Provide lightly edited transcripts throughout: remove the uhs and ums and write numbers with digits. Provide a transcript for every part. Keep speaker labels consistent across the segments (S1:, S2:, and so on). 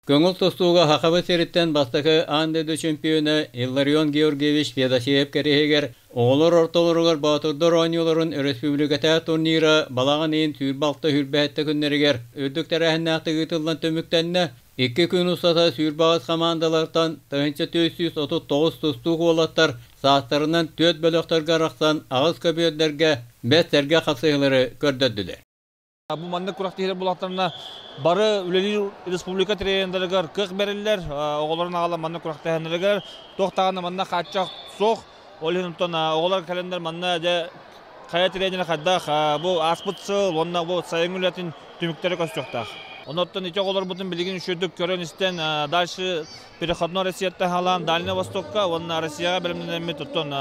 S1: Көҥүл тустууга Сахабыт сириттэн бастакы аан дойду чемпиона Илларион Георгиевич Федосеев кэриэһигэр оҕолор ортолоругар Боотурдар оонньууларын өрөспүүбүлүкэтээҕи турнира балаҕан ыйын 26-27 күннэригэр үрдүк тэрээһиннээхтик ыытыллан түмүктэннэ. Икки күн устата 28 хамаандалартан 1439 тустуук уолаттар саастарынан түөрт бөлөхтөргө арахсан аҕыс көбүөрдэргэ бэс сэргэ хапсыһыылары көрдөрдүлэр.
S2: Бу маннык күрэхтэһиилэр буоллахтарына бары үлэлиир республика тренердэригэр кыах бэриллэр, оҕолорун аҕалан маннык күрэхтэһэннэригэр туох даҕаны манна хааччах суох. Ол иһин онтон оҕолор кэлэннэр манна дьэ хайа тренерэ хайдах бу ааспыт сыл уонна бу сайыҥҥы үлэтин түмүктэрэ көстүөхтээх. Онуттан ити оҕолорбутун билигин үчүгэйдик көрөн-истэн дальше переходной Россияттан халаан Дальнай Востокка уонна Россияҕа бэлэмнэнэммит оттон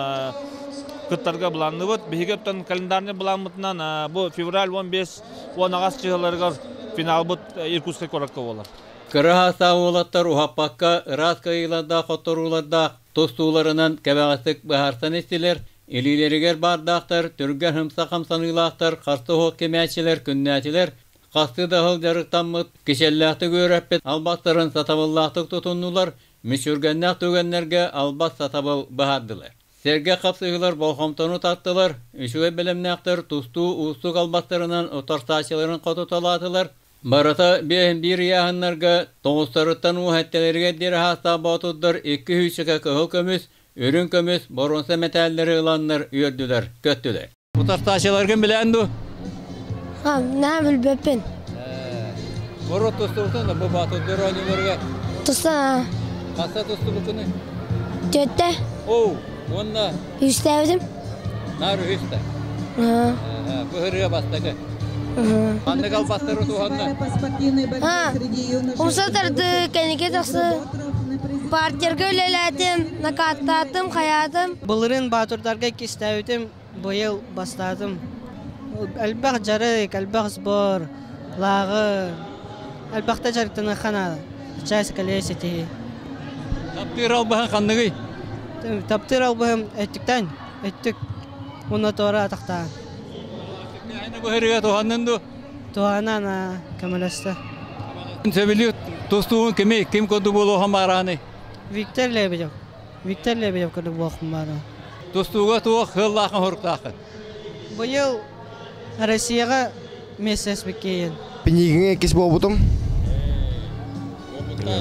S2: кыттарга былаанныбыт. Биһиги оттон календарный былааммытынан бу февраль 15 10 чыһыларыгар финалбыт Иркутскай куоракка буолар.
S1: Кыра саастаах уолаттар уһаппакка ыраас кыайыылардаах хотторуулардаах тустууларынан кэбэҕэстик быһаарсан истилэр, илиилэригэр баардаахтар, түргэн ымса хамсаныылаахтар, харса суох кимээччилэр күннээтилэр, Хастыы да сыл дьарыктаммыт, кичэллээхтик үөрэппит албастарын сатабыллаахтык тутуннулар, мүччүргэннээх түгэннэргэ албас сатабыл быһаардылар. Сэргэх хапсыһыылар болҕомтону тартылар, үчүгэй бэлэмнээхтэр тустуу уустук албастарынан утарсааччыларын хотуталаатылар. Барыта биэһин биир ыйааһыннарга тоҕустарыттан уоһэттэлэригэр диэри аһаастаах боотурдар икки сүүсчэкэ кыһыл көмүс, үрүҥ көмүс, боруонса мэтээллэри ыланнар үөрдүлэр, көттүлэр. Утарсааччыларгын билээн дуу?
S3: Наһаа билбэппин.
S1: Боруот тустубутун да бу Баатырдар оонньууларыгар?
S3: Туста.
S1: Хаста тустубуккунуй?
S3: Түөттэ.
S1: Оу, уонна?
S3: Үстээбитим.
S1: Наар үһүстэ. Бу ырыа бастакы. Ханнык албастары туһанна?
S3: Умса тарды, кэнники тахсы. Партерга үлэлээтим, накаттаатым, хайаатым.
S4: Былырыын Баатырдарга иккистээбитим, Быйыл бастаатым. Элбэх дьарык, элбэх сбор, лааҕыр. Элбэхтэ дьарыктаныахха наада. Чаас кэлиэ ситиһии.
S1: Таптыыр албаһын ханныгый?
S4: Таптыыр албаһым өттүктэн, өттүк уонна туора атахтаан.
S1: Быһырыга туһаннын дуу?
S4: Туһанан көмөлөстө.
S1: Сөбүлүү тустуугун кими, ким курдук буолуохан баарааный?
S4: Виктор Лебедев. Виктор Лебедев курдук буолуохпун баараа.
S1: Тустууга туох сыаллааххын соруктааххын?
S4: Быйыл Россияҕа миэстэспиккиин.
S5: Пинигиҥэ иккис буолбутум.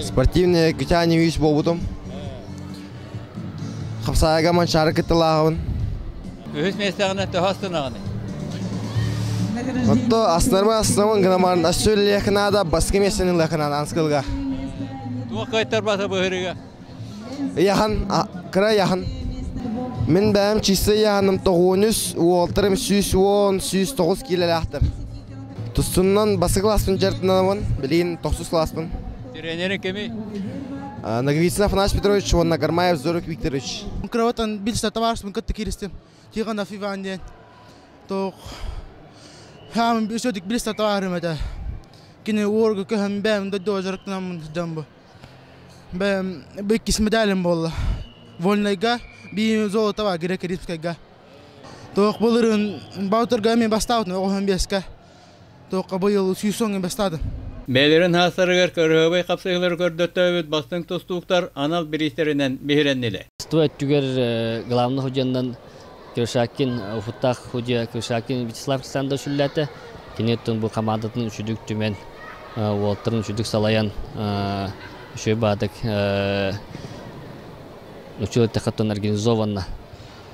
S5: Спортивный китание үс буолбутум. Хапсаайга манчаары кыттылааҕын.
S1: Үһүс миэстэҕинэ төһө астынаҕыный?
S5: Отто астынарбын астынабын гынамарын өссө үлэлиэххэ баскы миэстэни ылыахха наада анскылга.
S1: Туох кыайтарбата быһырыга?
S5: Ыйахан, кыра ыйахан. Мин бэйэм чисто ыйааһыным тоҕуонүс, уолтарым 110, 109 киилэлээхтэр. Тустунан бастакы класспын дьарыктанабын, билигин тохсус класспын.
S1: Тренерин кимий?
S5: Ноговицын Афанасий Петрович уонна Гармаев Зорик Викторович.
S6: Кроватан билсэ табаарыспын кытта кииристим. Тихонов Иван диэн. Тоох хаамын үсөдүк билсэ табаарым этэ. Кини уорга көһөн бэйэм дойдуга дьарыктанаммын сылдьан бу. Бэйэм бу иккис медалем буолла. Вольнайга биир золото бар греко-римскайга. Туох былырыын Баутырга мен бастаабытым оҕоһон биэскэ. Туохха быйыл 100 бастаатым.
S1: Бэйэлэрин хаастарыгар кырыһыбай хапсыһыылары көрдөттөөбүт бастыҥ тустууктар анал бириистэринэн биһирэннилэр.
S7: Тустуу өттүгэр главный судьянан Крышакин, уфуттаах судья Крышакин Вячеслав Александрович үллээтэ. Кини оттон бу командатын үчүдүк түмэн, уолтарын үчүдүк салайан, үчүгэй баатык учуот тэхаттан организованно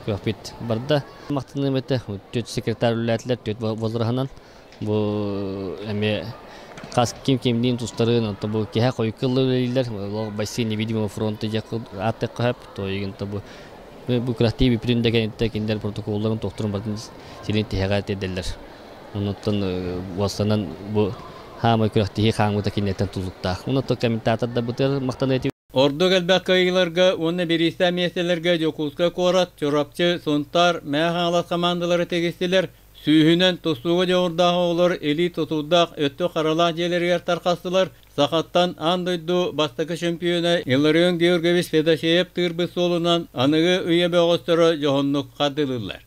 S7: күөхпүт барда. Мактаныым этэ, түөрт секретарь үллээтилэр, түөрт возраһынан. Бу эмиэ хас ким кимниин тустарын, онто бу киһи хойукка үлэлииллэр, бойцы невидимого фронта диэх ааттыахха сөп, то бу Бу күрэхтии бүппүтүн да кэнниттэн кинилэр протоколларын тохторун барытын силин тиһэҕэ тиэрдэллэр. Оннуттан уостанан бу хаамай күрэхтиһии хаамыыта кинилэртэн тутулуктаах. Оннуттан комментатордарбытыгар махтаныа этибит.
S1: Ордук элбэх кыайыыларга уонна бириистээх миэстэлэргэ Дьокуускай куорат, Чурапчы, Сунтаар, Мэҥэ Хаҥалас хамаандалара тигистилэр. Сүүһүнэн тустууга дьоҕурдаах оҕолор илии тутуурдаах өттүк харалаах дьиэлэригэр тарҕастылар. Сахаттан аан дойду бастакы чөмпүйүөнэ Илларион Георгиевич Федосеев тыырбыт суолунан аныгы үйэ бөҕөстөрө дьоһуннук хардыылыыллар.